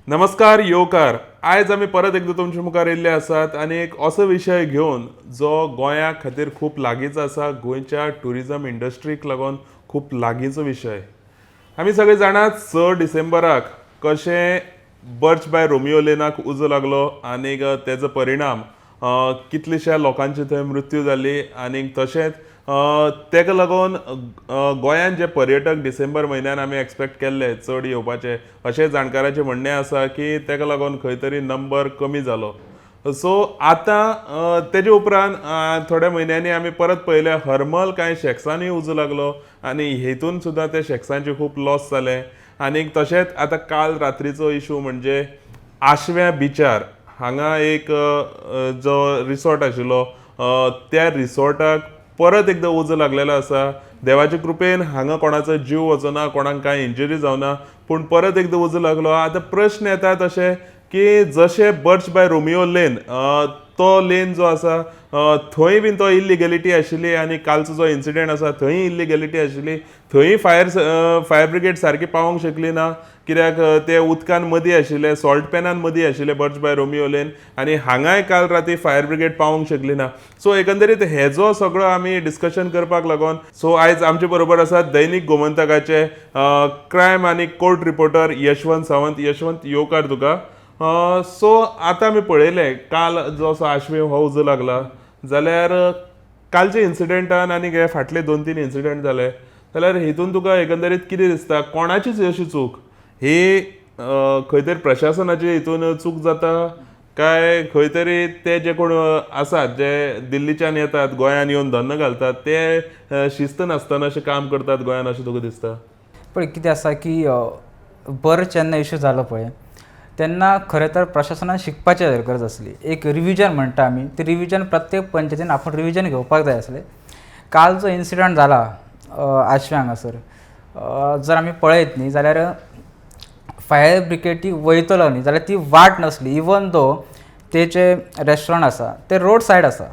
नमस्कार येवकार. आयज आमी परत एकदां तुमच्या मुखार येयल्ले आसात आनी एक असो विशय घेवन जो गोंया खातीर खूब लागींचो आसा, गोंयच्या ट्युरिजम इंडस्ट्रीक लागून खूब लागींचो विशय. आमी सगळे जाणात 6 डिसेंबराक कशें बर्च बाय रोमियो लेनाक उजो लागलो आनी तेजो परिणाम कितलेश्या लोकांची थंय मृत्यू जाली. आनी तशेंच तेका लागून गोंयांत जे पर्यटक डिसेंबर म्हयन्यान आमी एक्सपेक्ट केल्ले चड येवपाचे, अशें जाणकाराचें म्हणणें आसा की तेका लागून खंय तरी नंबर कमी जालो. सो आतां तेजे उपरांत थोड्या म्हयन्यांनी आमी परत पळयलें, हरमल कांय शॅक्सांनी उजो लागलो आनी हेतून सुद्दां ते शॅक्सांचे खूब लॉस जाले. आनी तशेंच आतां काल रात्रीचो इशू म्हणजे आशव्या बिचार हांगा एक जो रिसॉर्ट आशिल्लो, त्या रिसॉर्टाक परत एकदां उजो लागलेलो आसा. देवाचे कृपेन हांगा कोणाचो जीव वचना, कोणाक कांय इंजरी जावना, पूण परत एकदां उजो लागलो. आतां प्रश्न येता तशे की जशें बर्च बाय रोमियो लेन, तो लेन जो आसा, थंय बीन तो इल्लिगेलिटी आशिल्ली आनी कालचो जो इन्सिडेंट आसा थंय इल्लिगेलिटी आशिल्ली. थंय फायर फायर ब्रिगेड सारकी पावोंक शकली ना, कित्याक ते उदकान मदीं आशिल्ले, सॉल्ट पॅनान मदीं आशिल्ले बर्च बाय रोमियो लेन. आनी हांगाय काल राती फायर ब्रिगेड पावोंक शकली ना. सो एकंदरीत हेजो सगळो आमी डिस्कशन करपाक लागून सो आयज आमचे बरोबर आसात दैनिक गोमंतकाचे क्रायम आनी कोर्ट रिपोर्टर यशवंत सावंत. यशवंत, येवकार तुका. सो आतां आमी पळयलें, काल जो असो आशवे हो उजो लागला जाल्यार कालच्या इन्सिडेंटान आनी हे फाटले दोन तीन इन्सिडेंट जाले जाल्यार हितून तुका एकंदरीत कितें दिसता, कोणाचीच अशी चूक ही? खंय तरी प्रशासनाची हितून चूक जाता काय खंय तरी ते जे कोण आसात, जे दिल्लीच्यान येतात, गोंयान येवन धन्न घालतात, ते शिस्त नासतना अशें काम करतात गोंयान, अशें तुका दिसता? पळय, कितें आसा की बरें, जेन्ना इशू जालो पळय तेन्ना खरें तर प्रशासनान शिकपाची गरज आसली. एक रिविजन म्हणटा आमी, ती रिविजन प्रत्येक पंचायतीन आपूण रिविजन घेवपाक जाय आसलें. काल जो इन्सिडंट जाला आशव्या हांगासर, जर आमी पळयत न्ही जाल्यार फायर ब्रिगेडी वयतलो न्ही जाल्यार ती वाट नासली. इवन दो तेचे रेस्टॉरंट आसा ते रोड सायड आसा,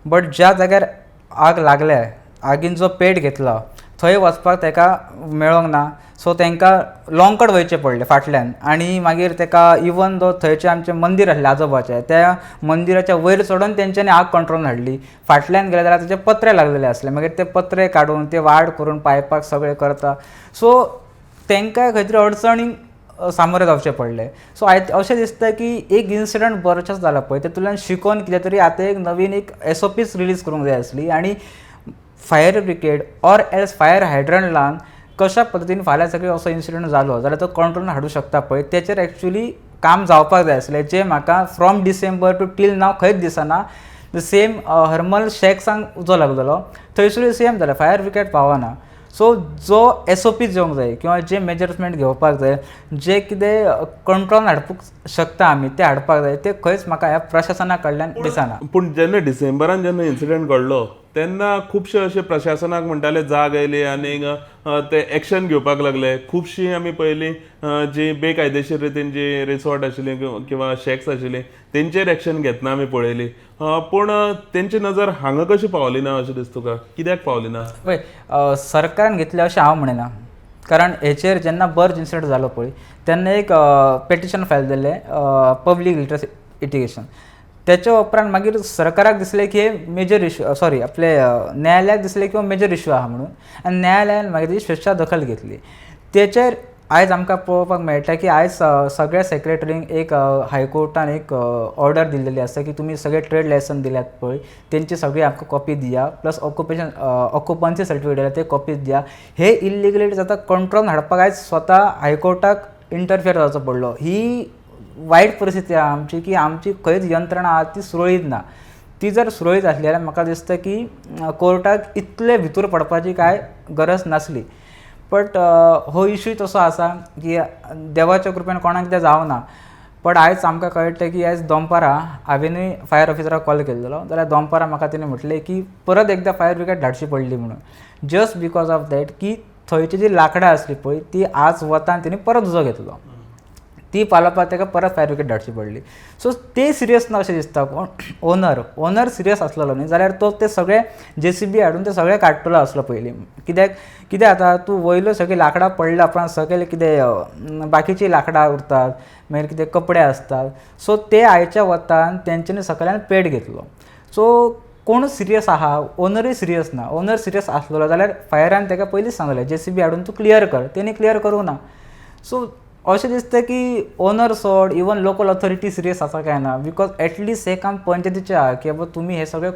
बट ज्या जाग्यार आग लागल्या, आगीन जो पेट घेतला, थंय वचपाक ताका मेळोंक ना. सो तांकां लाँग कट वयचें पडलें फाटल्यान. आनी मागीर ताका इवन दो थंयचें आमचें मंदीर आसलें आजोबाचें, त्या मंदिराच्या वयर चडोन तेंच्यांनी आग कंट्रोल हाडली. फाटल्यान गेले जाल्यार ताचे पत्रे लागलेले आसले, मागीर ते पत्रे काडून ते वाड करून पायपाक सगळें करता. सो तांकां खंय तरी अडचणींक सामोरें जावचें पडलें. सो I अशें दिसता की एक इन्सिडंट बरोचेच जाला पळय, तेतूंतल्यान शिकोन कितें तरी आतां एक नवीन एक एसओपीस रिलीज करूंक जाय आसली आनी fire brigade or else fire hydrant लावन कशा पद्दतीन फाल्यां सगळें असो इन्सिडंट जालो जाल्यार तो कंट्रोलान हाडूं शकता पळय, तेचेर एक्चुली काम जावपाक जाय आसलें, जें म्हाका from December to till now खंयच दिसना. The same Harmal शॅक्सांक उजो लागलेलो, थंयसरूय सेम जालें, फायर ब्रिगेड पावना. सो जो एस ओ पीज येवंक जाय किंवा जे मेजरमेंट घेवपाक जाय, जे कितें कंट्रोल हाडपाक शकता आमी, ते हाडपाक जाय. ते खंयच म्हाका ह्या प्रशासना कडल्यान दिसना. पूण जेन्ना डिसेंबरान जेन्ना इन्सिडेंट घडलो तेन्ना खुबशे अशे प्रशासनाक म्हणटाले, जाग आयली आनी ते एक्शन घेवपाक लागले. खुबशीं आमी पळयली, जी बेकायदेशीर रितीन जी रिसॉर्ट आशिल्ली किंवा शॅक्स आशिल्ली, तेंचेर एक्शन घेतना आमी पळयली. पूण तेंची नजर हांगा कशी पावली ना अशें दिसता तुका? कित्याक पावली ना? पळय, सरकारान घेतलें अशें हांव म्हणिना, कारण हेचेर जेन्ना बर्ज इन्सिडंट जालो पळय तेन्ना एक पेटिशन फायल जाल्लें, पब्लीक इंट्रस्ट लिटिगेशन. तेच्या उपरांत मागीर सरकाराक दिसलें की हे मेजर इशू, सॉरी, आपले न्यायालयाक दिसलें की हो मेजर इशू आहा म्हणून आनी न्यायालयान मागीर तेजी स्वेच्छा दखल घेतली. तेचेर आयज आमकां पळोवपाक मेळटा की आयज सगळ्या सेक्रेटरींक एक हायकोर्टान एक ऑर्डर दिल्लेली आसा की तुमी सगळे ट्रेड लायसन दिल्यात पळय, तेंची सगळी आमकां कॉपी दिया, प्लस ऑक्युपन्सी सर्टिफिकेट दिल्या ते कॉपी दिया. हे इल्लिगलिटीज आतां कंट्रोल हाडपाक आयज स्वता हायकोर्टाक इंटरफियर जावचो पडलो. ही वायट परिस्थिती आहा आमची की आमची खंयच यंत्रणा आहा ती सुरळीत ना. ती जर सुरळीत आसली जाल्यार म्हाका दिसता की कोर्टाक इतले भितर पडपाची कांय गरज नासली. बट हो इशूय तसो आसा की देवाच्या कृपेन कोणाक कितें जावना. बट आयज आमकां कळटा की आयज दोनपारां हांवेनूय फायर ऑफिसराक कॉल केल्लो जाल्यार दोनपारां म्हाका तेणी म्हटलें की परत एकदां फायर ब्रिगेड धाडची पडली म्हणून, जस्ट because of that की थंयची जी लांकडां आसली पळय, ती आज वतान तेणी परत उजो घेतलो. ती पालोवपाक ताका परत फायर ब्रिगेड धाडची पडली. सो ते सिरियस ना अशें दिसता. कोण ओनर, ओनर सिरियस आसलेलो न्ही जाल्यार तो ते सगळे जेसीबी हाडून ते सगळे काडटलो आसलो पयलीं. कित्याक कितें जाता, तूं वयल्यो सगळीं लांकडां पडल्या उपरांत सकयल कितें बाकीचीं लांकडां उरतात, मागीर कितें कपडे आसतात. सो ते आयच्या वतान तेंच्यांनी सकयल्यान पेट घेतलो. सो कोणूच सिरियस आहा, ओनरूय सिरियस ना. ओनर सिरियस आसलेलो जाल्यार फायरान ताका पयलींच सांगलें जेसीबी हाडून तूं क्लियर कर, तेणी क्लियर करूंक ना. सो अशें दिसता की ओनर सोड, इवन लोकल ऑथॉरिटी सिरियस आसा काय ना, because at least हें काम पंचायतीचें आहा की बाबा तुमी हें सगळें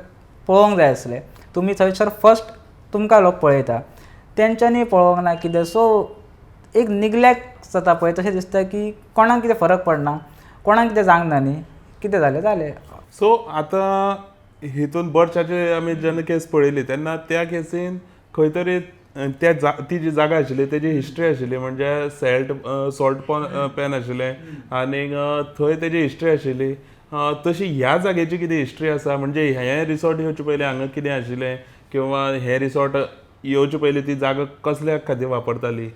पळोवंक जाय आसलें. तुमी थंयसर फर्स्ट तुमकां लोक पळयता, तेंच्यांनी पळोवंक ना कितें. सो एक निग्लेक्ट जाता पळय, तशें दिसता की कोणाक कितें फरक पडना, कोणाक कितें जावंक ना न्ही, कितें जालें जालें. सो आतां हितून बर्चाचे आमी जेन्ना केस पळयली तेन्ना त्या केसीन खंय तरी त्या ती जी जागा आशिल्ली तेजी हिस्ट्री आशिल्ली, म्हणजे सेल्ट सॉल्ट पॅन आशिल्लें आनीक थंय तेजी हिस्ट्री आशिल्ली. तशी ह्या जागेची कितें हिस्ट्री आसा, म्हणजे हें रिसॉर्ट येवचे पयलीं हांगा कितें आशिल्लें किंवा हें रिसॉर्ट येवचे पयलीं ती जागा कसल्या खातीर वापरताली?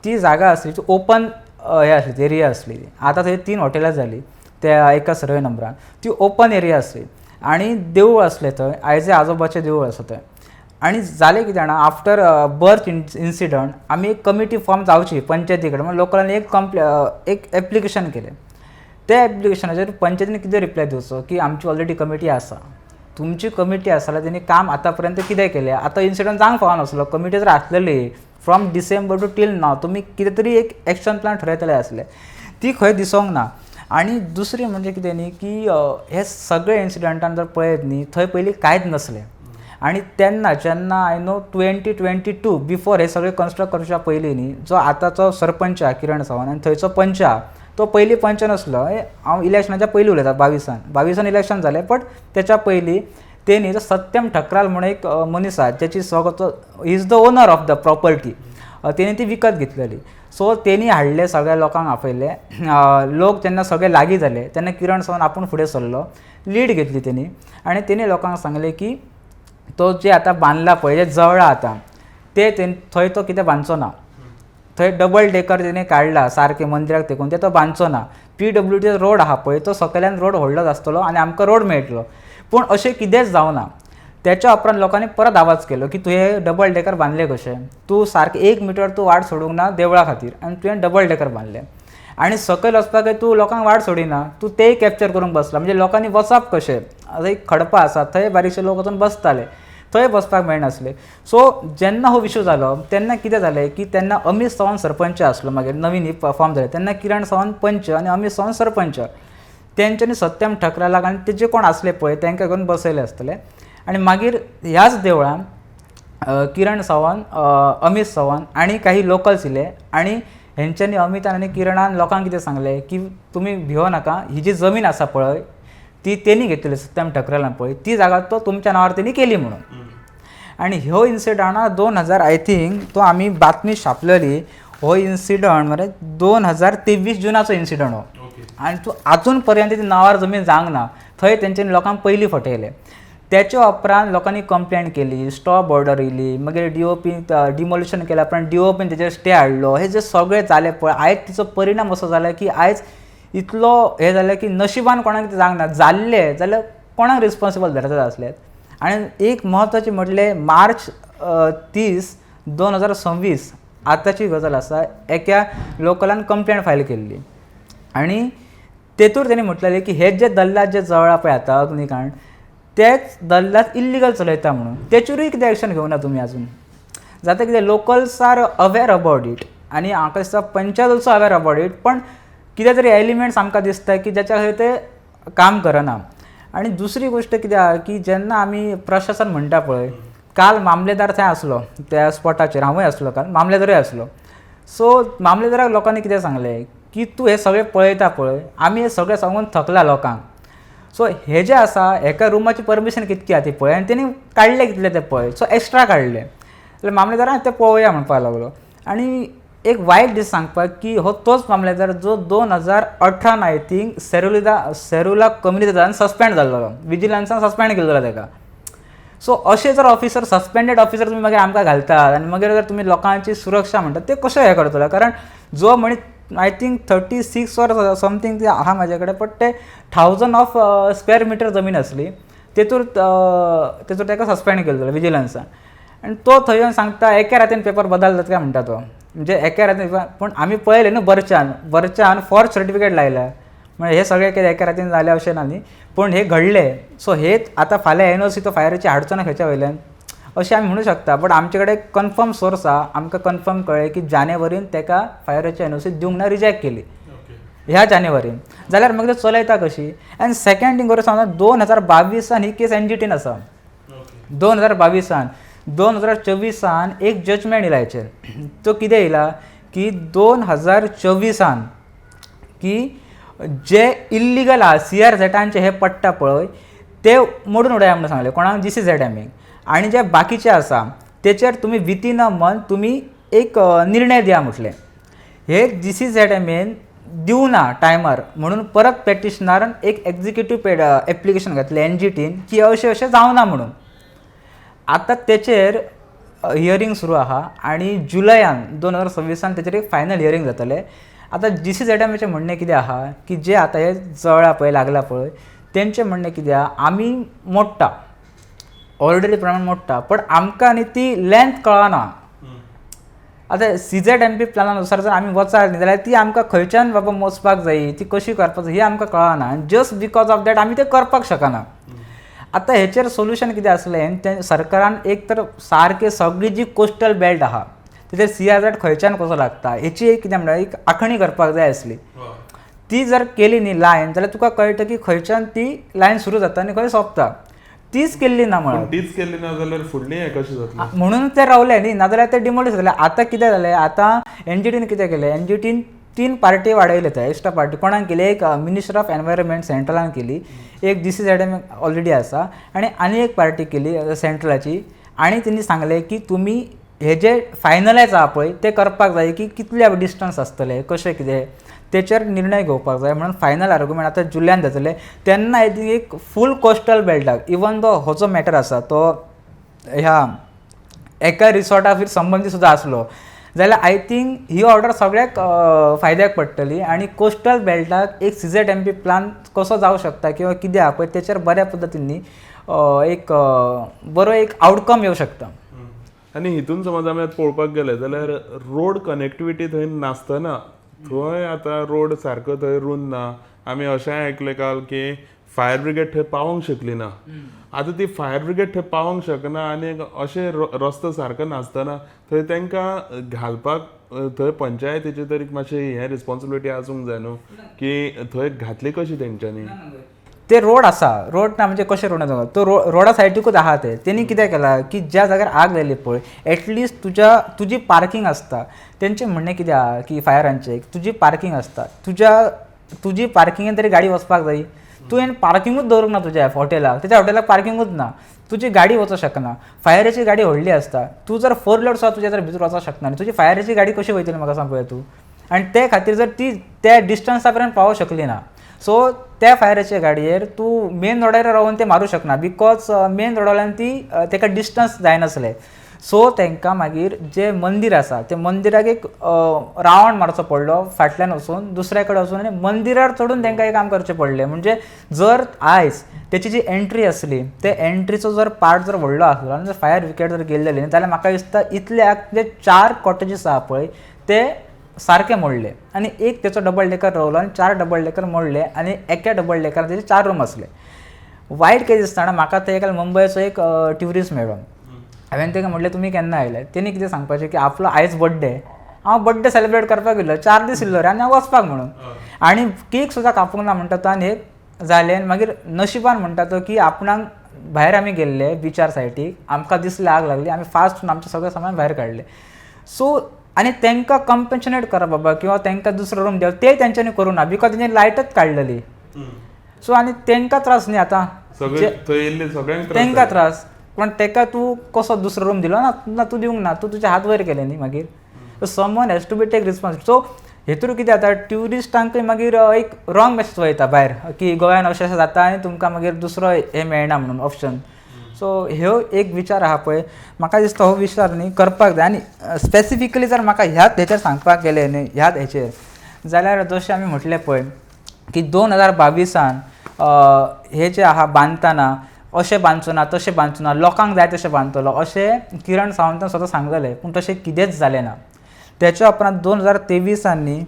ती जागा आसली ती ओपन हें आसली, एरिया आसली. आतां थंय 3 हॉटेलां जालीं त्या एका सर्वे नंबरान. ती ओपन एरिया आसली आनी देवूळ आसलें थंय, आयजे आजोबाचें देवूळ आसा थंय. आनी जालें कितें जाणा, आफ्टर बर्च इन्सिडंट आमी एक कमिटी फॉर्म जावची पंचायती कडेन म्हणून लोकलांनी एक एक एप्लिकेशन केलें. त्या एप्लिकेशनाचेर पंचायतीन कितें रिप्लाय दिवचो की आमची ऑलरेडी कमिटी आसा, तुमची कमिटी आसा जाल्यार तेणी काम आतां पर्यंत कितें केलें. आतां इन्सिडंट जावंक फावनासलो, कमिटी जर आसलेली from December to till now तुमी कितें तरी एक एक्शन प्लान ठरयतले आसले, ती खंय दिसोंक ना. आनी दुसरी म्हणजे कितें न्ही की हे सगळे इन्सिडंटान जर पळयत न्ही, थंय पयलीं कांयच नासलें. आनी तेन्ना जेन्ना I know 2022 before हे सगळे कन्स्ट्रक्ट करच्या पयलीं न्ही, जो आतांचो सरपंच आहा किरण चव्हाण आनी थंयचो पंच आहा, तो पयलीं पंच नासलो. हांव इलेक्शनाच्या पयलीं उलयतां, 22 इलेक्शन जालें, बट तेच्या पयलीं तेणी जो सत्यम ठकराल म्हणून एक मनीस आहा ज्याची स्वगतो is the owner of the property, तेणी ती विकत घेतलेली. सो तेणी हाडले, सगळ्या लोकांक आपयले. लोक जेन्ना सगळे लागीं जाले तेन्ना किरण चव्हाण आपूण फुडें सरलो, लीड घेतली तेणी आनी तेणी लोकांक सांगलें की तो जे आतां बांदला पळय, जे जवळा आतां ते थंय तो कितें बांदचो ना, थंय डबल डेकर तेणी काडला सारकें मंदिराक तेकून, ते तो बांदचो ना. PWD road आहा पळय तो सकयल्यान रोड व्हडलो आसतलो आनी आमकां रोड मेळटलो. पूण अशें कितेंच जावना. तेच्या उपरांत लोकांनी परत आवाज केलो की तुवें डबल डेकर बांदले कशें, तूं सारकें 1 मिटर तूं वाट सोडूंक ना देवळा खातीर आनी तुवें डबल डेकर बांदलें आनी सकयल वचपाक तूं लोकांक वाट सोडिना, तूं तेय कॅप्चर करूंक बसला. म्हणजे लोकांनी वचप कशें, आतां एक खडपां आसा थंय बारीकशे लोक वचून बसताले, थंय बसपाक मेळनासलें. सो जेन्ना हो इशू जालो तेन्ना कितें जालें की तेन्ना अमीत चव्हाण सरपंच आसलो, मागीर नवीन ही फॉर्म जालें तेन्ना किरण चव्हाण पंच आनी अमीत चव्हाण सरपंच. तेंच्यांनी सत्यम ठकरालाक आनी तेजे कोण आसले पळय तांकां घेवन बसयले आसतले आनी मागीर ह्याच देवळान किरण चव्हाण, अमीत चव्हाण आनी काही लोकल्स इले आनी हेंच्यांनी अमितान आनी किरणान लोकांक कितें सांगलें की तुमी भियो नाका, ही जी जमीन आसा पळय ती तेणी घेतलेली सत्यम ठकरालान पळय, ती जागा तो तुमच्या नांवार तेणी केली म्हणून. आनी ह्यो इन्सिडंट 2000 I think तो आमी बातमी छापलेली, हो इन्सिडंट मरे 2023 जुनाचो इन्सिडंट हो. आनी तूं आजून पर्यंत ती नांवार जमीन जावंक ना. थंय तेंच्यांनी लोकांक पयलीं फटयलें. तेच्या उपरांत लोकांनी कंप्लेन केली, स्टॉप ऑर्डर येयली, मागीर DOP demolition केल्या उपरांत DOPन तेजेर स्टे हाडलो. हे जे सगळें जालें पळय, आयज तिचो परिणाम असो जाला की आयज इतलो हें जालें की नशिबान कोणाक कितें जावंक ना, जाल्लें जाल्यार कोणाक रिस्पोन्सिबल धरतले आसले. आनी एक म्हत्वाचें म्हटलें मार्च 30 2026 आतांची गजाल आसा, एका लोकलान कंप्लेन फायल केल्ली आनी तेतूर तेणी म्हटलेलें की हे जे दल्लात जे जवळा पळय आतां अग्निकांड, तेच दल्लात इल्लिगल चलयता म्हणून, तेचेरूय कितें एक्शन घेवना तुमी आजून. जाता कितें locals are aware about it आनी म्हाका दिसता panchayat also aware about it, पण कितें तरी एलिमेंट्स आमकां दिसता की ज्याच्या खातीर ते काम करना. आनी दुसरी गोश्ट कितें आहा की जेन्ना आमी प्रशासन म्हणटा पळय, काल मामलेदार थंय आसलो त्या स्पॉटाचेर, हांवूय आसलो काल, मामलेदारूय आसलो. सो मामलेदाराक लोकांनी कितें सांगलें की तूं हें सगळें पळयता पळय, आमी हें सगळें सांगून थकला लोकांक, सो हे जे आसा एका रुमाची परमिशन कितकी आहा ती पळय आनी तेणी काडलें कितलें तें पळय, सो एक्स्ट्रा काडलें जाल्यार मामलेदारान तें पळोवया म्हणपाक लागलो. आनी एक वायट दीस सांगपाक की हो तोच मामलेदार जो 2018 I think Serula कम्युनिटीन suspend जाल्लो, विजिलन्सान सस्पेंड केल्लो ताका. सो अशे जर ऑफिसर, सस्पेंडेड ऑफिसर तुमी मागीर आमकां घालतात आनी मागीर जर तुमी लोकांची सुरक्षा म्हणटात ते कशें हें करतले, कारण जो मनीस I think 36 or something ती आहा म्हाजे कडेन, बट ते थावजंड ऑफ स्क्वेअर मिटर जमीन आसली तेतूर तेतूर ताका सस्पेंड केल्लो विजिलन्सान. आनी तो थंय येवन सांगता एके रातीन पेपर बदलतात काय म्हणटा तो, म्हणजे एके रातीन. पूण आमी पळयलें न्हू बर्चान, बर्चान फॉर्ज सर्टिफिकेट लायल्या, म्हणजे हे सगळें कितें एके रातीन जालें अशें ना न्ही, पूण हे घडलें. सो हे आतां फाल्यां एनओसी तो फायराची हाडचो ना खंयच्या वयल्यान अशें आमी म्हणू शकता, बट आमचे कडेन कन्फर्म सोर्स आहा, आमकां कन्फर्म कळ्ळें की जानेवारीन ताका फायराची एनओसी दिवंक ना, रिजेक्ट केली ह्या जानेवारीन, जाल्यार मागीर ते चलयता कशी. आनी सेकंड थींग बरें सांगता, 2022 ही केस एनजीटीन आसा, 2022 2024 एक जजमेंट येयला हेचेर. तो कितें येयला की 2024 की जे इल्लिगल आहा सी आर झेडांचे हे पडटा पळय ते मोडून उडया म्हणून सांगलें कोणाक, जी सी झेड एमीक, आनी जे बाकीचे आसा तेचेर तुमी विथीन अ मंथ तुमी एक निर्णय दिया म्हटलें. हे जी सी झेड एमीन दिवना टायमार म्हणून परत पेटिशनरान एक एक्झिक्युटीव पेड एप्लिकेशन घातलें एनजीटीन की अशें अशें जावना म्हणून. आतां तेचेर हियरींग सुरू आहा आनी जुलयान 2026 तेचेर एक फायनल हियरींग जातलें. आतां जी सी झेड एमाचें म्हणणें कितें आहा की जे आतां हे जळ्ळा पळय लागला पळय तेंचें म्हणणें कितें आहा, आमी मोडटा ऑलरेडी प्रमाण मोडटा, पण आमकां न्ही ती लेंथ कळना. आतां सी झेड एम पी प्लॅना नुसार जर आमी वचात न्ही जाल्यार ती आमकां खंयच्यान बाबा मोजपाक जायी, ती कशी करपाक जाय ही आमकां कळना, आनी जस्ट because of that आमी तें करपाक शकना. आतां हेचेर सोल्युशन कितें आसलें तें सरकारान एक तर सारकें सगळी जी कोस्टल बेल्ट आहा तेचेर सी आर झेड खंयच्यान कसो लागता हेची एक कितें म्हणटा एक आखणी करपाक जाय आसली. ती जर केली न्ही लायन जाल्यार तुका कळटा की खंयच्यान ती लायन सुरू जाता आनी खंय सोंपता. तीच केल्ली ना म्हळ्यार पूण तीच केली ना जाल्यार फुडली हें कशें जातलें म्हणून ते रावले न्ही, नाजाल्यार ते डिमोलिश जातले. आतां कितें जालें, आतां एनजीटीन कितें केलें, एनजीटीन 3 पार्टी वाडयले, ते एक्स्ट्रा पार्टी कोणाक केली, एक मिनिस्टर ऑफ एनवायरमेंट सेंट्रलान केली, एक G C Z M already आसा, आनी आनी एक पार्टी केली सेंट्रलाची. आनी तेणी सांगलें की तुमी हे जे फायनलायज आहा पळय ते करपाक जाय की कितले डिस्टन्स आसतले कशें कितें तेचेर निर्णय घेवपाक जाय म्हणून फायनल आर्ग्युमेंट आतां जुलयान जातलें. तेन्ना I think एक फूल कोस्टल बेल्टाक इवन दो हो जो मॅटर आसा तो ह्या एका रिसॉर्टा फिर संबंदी सुद्दां आसलो जाल्यार I think he order सगळ्याक फायद्याक पडटली आनी कोस्टल बेल्टाक एक C Z M P plan कसो जावं शकता किंवा कितें आहा पळय तेचेर बऱ्या पद्दतीन न्ही एक बरो एक आवटकम येवं शकता. आनी हितून समज आमी आतां पळोवपाक गेले जाल्यार रोड कनेक्टिविटी थंय नासतना थंय आतां रोड सारको थंय रूंद ना. आमी अशेंय आयकलें काल की फायर ब्रिगेड थंय पावोंक शकली ना. आतां ती फायर ब्रिगेड थंय पावोंक शकना आनी अशें रस्तो सारको नासतना थंय तांकां घालपाक थंय पंचायतीची तरी मातशें हें रिस्पॉन्सिबिलिटी आसूंक जाय न्हू की थंय घातली कशी तेंच्यांनी. ते रोड आसा, रोड ना म्हणजे कशें रोड आसा तो रोडा सायडीकूच आहा ते. तेणी कितें केलां की ज्या जाग्यार आग लायली पळय एटलिस्ट तुज्या तुजी पार्कींग आसता, तेंचें म्हणणें कितें आहा की फायरांचें तुजी पार्कींग आसता, तुज्या तुजी पार्किंगेन तरी गाडी वचपाक जाय, तुवें पार्किंगूच दवरूंक ना तुज्या हॉटेलाक, तेच्या हॉटेलाक पार्किंगूच ना, तुजी गाडी वचोंक शकना, फायराची गाडी व्हडली आसता, तूं जर फोर व्हिलर सुद्दां तुज्या जर भितर वचोंक शकना, तुजी फायराची गाडी कशी वयतली म्हाका सांग पळय तूं. आनी ते खातीर जर ती त्या डिस्टन्सा पर्यंत पावोंक शकली ना सो त्या फायराच्या गाडयेर तूं मेन रोडार रावन ते मारूं शकना because main रोडावयल्यान ती तेका डिस्टन्स जायनासलें. सो तांकां मागीर जें मंदीर आसा ते मंदिराक एक रावंड मारचो पडलो फाटल्यान वचून दुसऱ्या कडेन वचून आनी मंदिरार चडून तांकां एक काम करचें पडलें. म्हणजे जर आयज तेची जी एंट्री आसली ते एंट्रीचो जर पार्ट जर व्हडलो आसलो आनी जर फायर ब्रिगेड जर गेल्लें न्ही जाल्यार म्हाका दिसता इतल्याक जे 4 कॉटेजीस आहा पळय ते सारके मोडले आनी एक तेचो डबल डेकर रावलो आनी 4 डबल डेकर मोडले आनी एका डबल डेकर तेचे 4 रूम आसले. वायट कितें दिसता म्हाका थंय काल मुंबयचो एक ट्युरिस्ट मेळ्ळो, हांवें ताका म्हटलें तुमी केन्ना आयले, तेणी कितें सांगपाचें की आपलो आयज बड्डे, हांव बड्डे सेलिब्रेट करपाक येयलो, 4 दीस उरलो रे आनी हांव वचपाक म्हणून, आनी केक सुद्दां कापूंक ना म्हणटा तो. आनी हे जालें आनी मागीर नशिबान म्हणटा तो की आपणाक भायर आमी गेल्ले बिचार सायडीक, आमकां दिसलें आग लागली, आमी फास्ट आमचें सगळें सामान भायर काडलें. सो आनी तांकां कम्पेन्शनेट करप बाबा किंवा तांकां दुसरो रूम दिवप ते तेंच्यांनी करूं ना because तेंच्यांनी लायटच काडलेली. सो आनी तांकां त्रास न्ही आतां तांकां त्रास, पण ताका तूं कसो दुसरो रूम दिलो ना, ना तूं दिवंक ना, तूं तुजे हात वयर केले न्ही मागीर. So someone has to be take responsibility. So हेतूर कितें जाता ट्युरिस्टांकूय मागीर एक रॉंग मेसेज वयता भायर की गोंयान अशें अशें जाता आनी तुमकां मागीर दुसरो हें मेळना म्हणून ऑप्शन. सो ह्यो एक विचार आहा पळय म्हाका दिसता हो विचार न्ही करपाक जाय. आनी स्पेसिफिकली जर म्हाका ह्याच हेचेर सांगपाक गेलें न्ही ह्याच हेचेर जाल्यार जशें आमी म्हटलें पळय की 2022 हे जे आहा बांदतना अशें बांदचो ना, तशें बांदचो ना, लोकांक जाय तशें बांदतलो अशें किरण सावंतान स्वता सांगलेलें, पूण तशें कितेंच जालें ना. तेच्या उपरांत 2023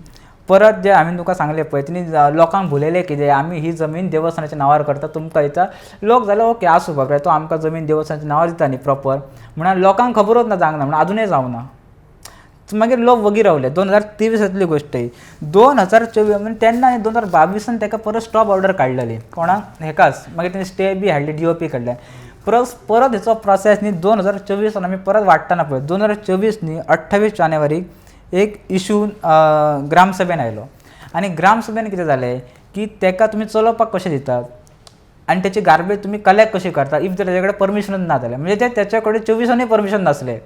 परत जे हांवें तुका सांगलें पळय, तेणी लोकांक भुलयलें कितें, आमी ही जमीन देवस्थानाच्या नांवार करता, तुमकां दिता. लोक जाले ओके आसूं बाबा, तो आमकां जमीन देवस्थानाच्या नांवार दिता न्ही प्रॉपर म्हणून लोकांक खबरूच ना, जावंक ना म्हणून अजुनूय जावंक ना. मागीर लोक वगी रावले. 2023 गोश्ट ही. 2024 म्हणजे तेन्ना 2022 ताका परत स्टॉप ऑर्डर काडलेली कोणाक हेकाच, मागीर तेणी स्टे बी हाडली DOP कडल्यान. परत हेचो प्रोसेस न्ही 2024 आमी परत वाडटना पळय 2024 न्ही 28 जानेवारीक एक इशू ग्रामसभेन आयलो आनी ग्रामसभेन कितें जालें की तेका तुमी चलोवपाक कशें दितात आनी तेची गार्बेज तुमी कलेक्ट कशी करता if जर तेजे कडेन परमिशनूच ना जाल्यार, म्हणजे ते तेच्या कडेन 24 परमिशन नासलें.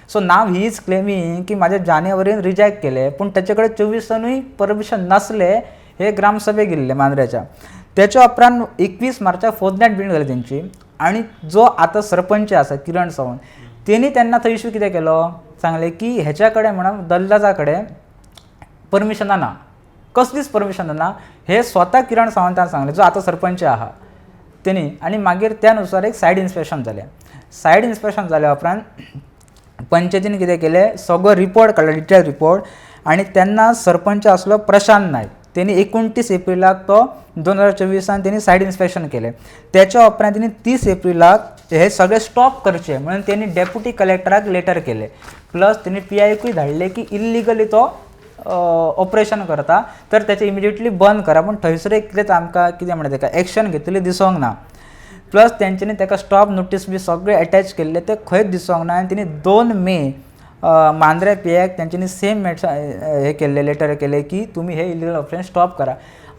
So now he is claiming की म्हाजें जानेवारीन रिजेक्ट केलें, पूण तेचे कडेन 24 परमिशन नासलें हे ग्रामसभेक गेल्ले मांद्र्याच्या. तेच्या उपरांत 21 मार्चाक फोर्थ बिल्ड जाली तेंची आनी जो आतां सरपंच आसा किरण सावंत तेणी तेन्ना थंय इशू कितें केलो, सांगलें की हेच्या कडेन म्हणून दल्लाजा कडेन परमिशनां ना, कसलीच परमिशनां ना, हे स्वता किरण सावंतान सांगलें जो आतां सरपंच आहा तेणी. आनी मागीर त्या नुसार एक सायड इन्स्पेक्शन जालें. सायड इन्स्पेक्शन जाल्या उपरांत पंचायतीन कितें केलें, सगळो रिपोर्ट काडलो, डिटेल रिपोर्ट. आनी तेन्ना सरपंच आसलो प्रशांत नायक, तेणी 29 एप्रिलाक तो 2024 तेणी सायड इन्स्पेक्शन केलें. तेच्या उपरांत तेणी 30 एप्रिलाक हे सगळे स्टॉप करचे म्हणून तेणी डेप्युटी कलेक्टराक लेटर केलें, प्लस तेणी PI कूय धाडलें की इल्लिगली तो ऑपरेशन करता तर तेचें इमिडिएटली बंद करा. पूण थंयसर एक कितेंच आमकां कितें म्हणटा तेका एक्शन घेतलेली दिसोंक ना. प्लस तेंच्यांनी तेका स्टॉप नोटीस बी सगळें एटॅच केल्लें तें खंयच दिसोंक ना. आनी तेणी 2 मे मांद्रे PI तेंच्यांनी सेम हे केल्लें, लेटर केलें की तुमी हे इलिगल ऑपरेशन स्टॉप करा.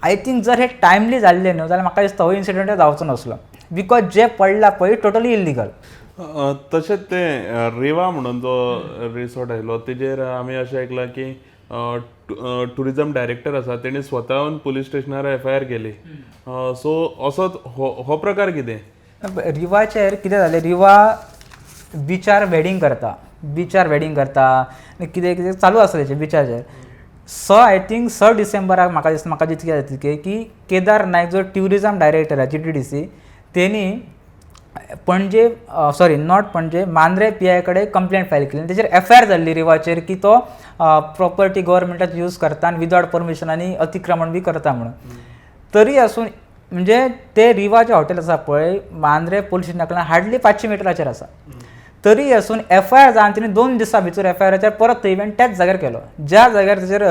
I think जर हे टायमली जाल्लें न्हू जाल्यार म्हाका दिसता हो इन्सिडंट जावचो नासलो, because जे पडला पळय टोटली इल्लिगल. तशेंच तें रेवा म्हणून जो रिसॉर्ट आयलो तेजेर आमी अशें आयकलां की टुरिजम डायरेक्टर आसा तेणी स्वताहून पुलीस स्टेशनार FIR केली. सो असोच हो प्रकार कितें? रिवाचेर कितें जालें, रिवा बिचार वेडींग करता, बिचार वेडींग करता कितें कितें चालू आसा तेचें बिचाचेर. I think 6 डिसेंबराक म्हाका दिसता, म्हाका जितकें जाता तितकें की केदार नायक जो ट्युरिजम डायरेक्टर आहा GTDC तेणी Panaji sorry not Panaji Mandrem PI कडेन कंप्लेंट फायल केली आनी तेचेर FIR जाल्ली रिवाचेर की तो प्रॉपर्टी गव्हर्मेंटाक यूज करता आनी विदावट परमिशन आनी अतिक्रमण बी करता म्हणून. तरी आसून म्हणजे ते रिवा जें हॉटेल आसा पळय मांद्रे पुलीस स्टेशना कडल्यान हार्डली 500 मिटराचेर आसा, तरी आसून FIR जावन तिणें 2 दिसां भितर FIRचेर परत तो इव्हेंट त्याच जाग्यार केलो, ज्या जाग्यार तेचेर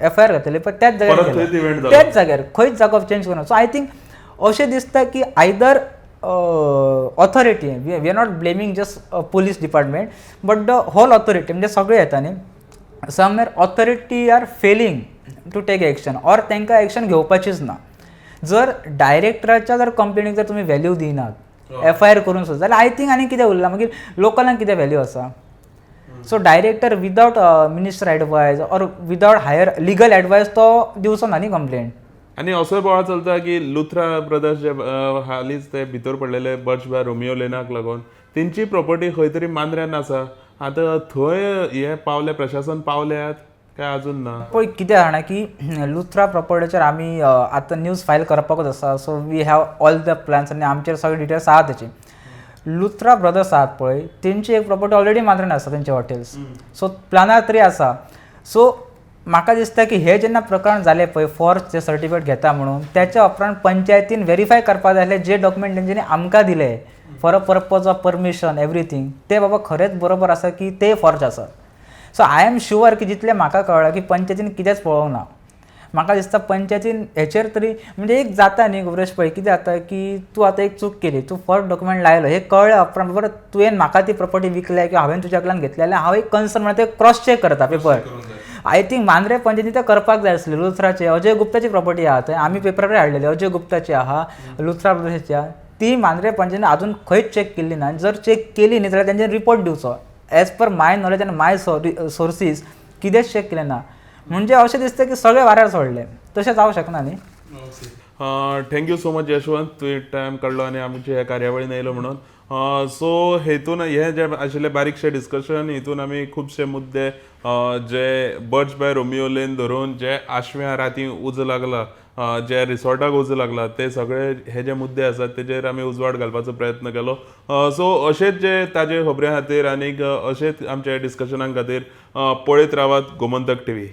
FIR घातलेली पळय त्याच जाग्यार केलो, त्याच जाग्यार, खंयच जागो चेंज करूं. सो I think अशें दिसता की either authority, we are not blaming just police department but the whole authority, म्हणजे सगळे येता न्ही somewhere authority are failing to take action or तांकां एक्शन घेवपाचीच ना. जर डायरेक्टराच्या जर कंप्लेनीक जर तुमी व्हॅल्यू दिनात, FIR करून सुद्दां, जाल्यार I think आनी कितें उरलां मागीर लोकलांक कितें व्हॅल्यू आसा. So director without minister advice or without higher legal advice तो दिवचो ना न्ही कंप्लेंट. आनी असोय बोवाळ चलता की लुथरा ब्रदर्स जे हालींच ते भितर पडलेले बर्च बार रोमियो लेनाक लागून तेंची प्रॉपर्टी खंय तरी मांद्र्यान आसा, आतां थंय हे पावले प्रशासन पावल्यात काय अजून ना? पळय कितें जाणा की लुथरा प्रॉपर्टीचेर आमी आतां न्यूज फायल करपाकूच आसा. So we have all the plans आनी आमचेर सगळे डिटेल्स आहा तेचे. लुथरा ब्रदर्स आहात पळय तेंची एक प्रॉपर्टी ऑलरेडी मांद्र्यान आसा, तेंचे हॉटेल्स, सो प्लानार तरी आसा. सो म्हाका दिसता की हे जेन्ना प्रकरण जालें पळय फॉर्ज जे सर्टिफिकेट घेता म्हणून, त्याच्या उपरांत पंचायतीन वेरीफाय करपाक जाय आसलें जे डॉक्युमेंट तेंच्यांनी आमकां दिले for a purpose of permission everything, ते बाबा खरेंच बरोबर आसा की ते फॉर्ज आसा. सो I am sure की जितलें म्हाका कळ्ळां की पंचायतीन कितेंच पळोवंक ना. म्हाका दिसता पंचायतीन हेचेर तरी म्हणजे एक जाता न्ही गुरेश, पळय कितें जाता की तूं आतां एक चूक केली, तूं फॉर्ज डॉक्युमेंट लायलो हें कळ्ळें उपरांत बरें तुवें म्हाका ती प्रॉपर्टी विकल्या किंवा हांवें तुज्या कडल्यान घेतल्या जाल्यार हांव एक कन्सर्न म्हणल्यार ते क्रॉस चॅक करता पेपर. I think Mandrem पंचायतीन तें करपाक जाय आसलें. लुथराचे अजय गुप्ताची प्रॉपर्टी आहा थंय, आमी पेपरार हाडलेली अजय गुप्ताची आहा, लुथरा ब्रदर्साची आहा, ती मांद्रे पंचायतीन अजून खंयच चॅक केल्ली ना. जर चॅक केली न्ही जाल्यार तेंच्यानी रिपोर्ट दिवचो. As per my knowledge आनी माय सोर्सीस कितेंच चॅक केलें ना, म्हणजे अशें दिसता की सगळें वाऱ्यार सोडलें, तशें जावंक शकना न्ही. Thank you so much Yashwant, तुवें टायम काडलो आनी आमच्या ह्या कार्यावळीन येयलो म्हणून. सो हेतून हे जे आशिल्ले बारीकशे डिस्कशन, हितून आमी खुबशे मुद्दे जे बर्च बाय रोमियो लेन धरून जे आशव्या राती उजो लागला, जे रिसॉर्टाक उजो लागला, ते सगळे हे जे मुद्दे आसात तेजेर आमी उजवाड घालपाचो प्रयत्न केलो. सो अशेच जे ताजे खबरे खातीर आनीक अशेच आमच्या डिस्कशनां खातीर पळयत रावात गोमंतक टीव्ही.